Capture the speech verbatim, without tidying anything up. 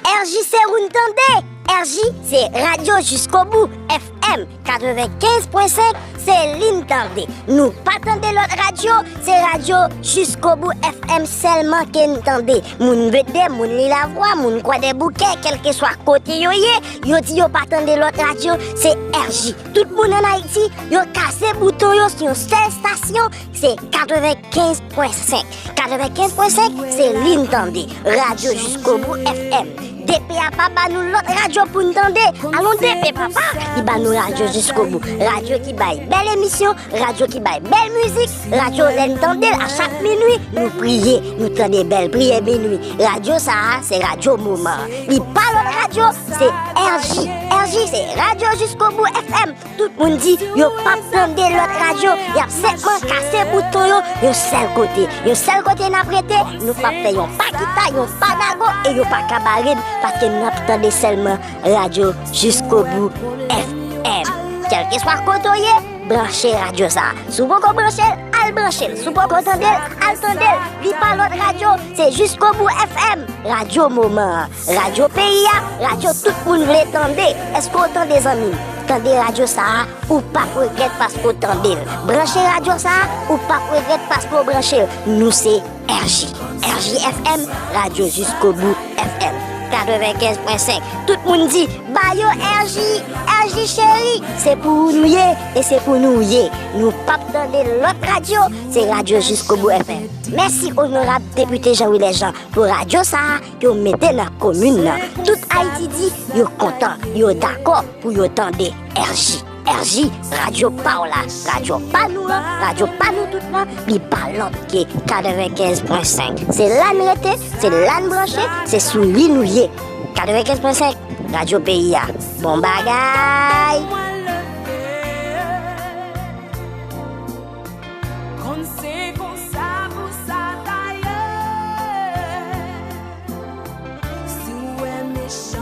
R J se ou n tande. R J se Radyo Jiskobou F M katrevenkenz pwen senk, se li n tande. Nou pa tande lòt radyo, se Radyo Jiskobou F M sèlman ke n tande. Moun Vèdè, moun Lilavwa, moun Kwadèboukè, kèlkeswa kote yo ye, yo di yo pa tande lòt radyo, se R J. Tout moun ann Ayiti, yo kase bouton yo sou yon sèl estasyon, se katrevenkenz pwen senk. Katrevenkenz pwen senk, se li n tande. Radyo Jiskobou F M. D P a pa ba nou lòt radyo pou n tande. Alon D P papa, li ba nou Radyo Jiskobou. Radyo ki bay bèl emisyon, radyo ki bay bèl mizik, radyo lè n tande l a chak minwi, nou priye, nou tande bèl priyè minwi. Radyo sa a, se radyo moman. Li pa lòt radyo, se R J. R J se Radyo Jiskobou F M. Tout moun di yo p ap tande lòt radyo, y ap senpman kase bouton yo yon sèl kote. Yon sèl kote n ap rete, nou p ap fè yon pa kita, yon pa nago, e yo pa ka bare n, paske n ap tande sèlman Radyo Jiskobou F M. Kèlkeswa kote w ye, branche radyo sa a. Si w poko branche l, al branche l. Si w poko tande l, al tande l. Li pa lòt radyo, se Jiskobou F M, radyo moman an. Radyo peyi a, radyo tout moun vle tande. Èske w tande, zanmi m? Tande radyo sa a, ou p ap regrèt paske w tande l. Branche radyo sa a, ou p ap regrèt paske w branche l. Nou se R J. R J F M, Radyo Jiskobou F M. Katrevenkenz pwen senk. Tout moun di, ba yo R J, R J cheri. Se pou ou nou ye, e se pou nou ye. Nou p ap tande lòt radyo, se Radyo Jiskobou F M. Mèsi onorab depite Jean Willet Jean pou radyo sa a ke w mete nan komin nan. Tout Ayiti di yo kontan, yo dakò pou yo tande R J. R J, radyo pa w la, radyo pa nou an, radyo pa nou tout lan, li pa lòt ke katrevenkenz pwen senk. Se la n rete, se la n branche, se sou li nou ye. Katrevenkenz pwen senk, radyo peyi a. Bon bagay! Konn se konsa pou sa ta ye. Si w wè mechan